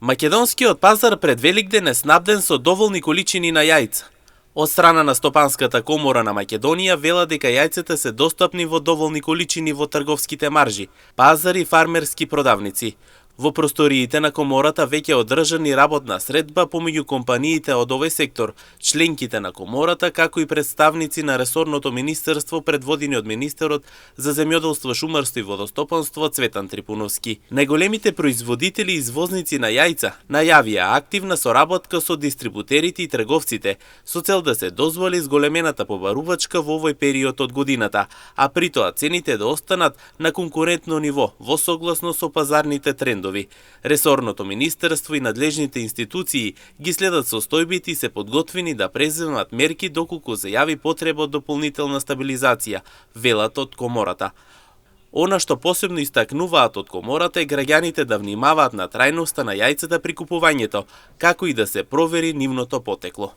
Македонскиот пазар пред Великден е снабден со доволни количини на јајца. Од страна на Стопанската комора на Македонија вела дека јајцата се достапни во доволни количини во трговските маржи, пазари, фармерски продавници. Во просториите на комората веќе одржани работна средба помеѓу компаниите од овој сектор, членките на комората, како и представници на ресорното министерство предводени од министерот за земјоделство, шумарство и водостопанство Цветан Трипуновски. Најголемите производители и извозници на јајца најавија активна соработка со дистрибутерите и трговците со цел да се дозволи зголемената побарувачка во овој период од годината, а при тоа цените да останат на конкурентно ниво во согласно со пазарните трендови. Ресорното министерство и надлежните институции ги следат состојбите и се подготвени да преземат мерки доколку се јави потреба од дополнителна стабилизација, велат од комората. Она што посебно истакнуваат од комората е граѓаните да внимаваат на трајноста на јајцата при купувањето, како и да се провери нивното потекло.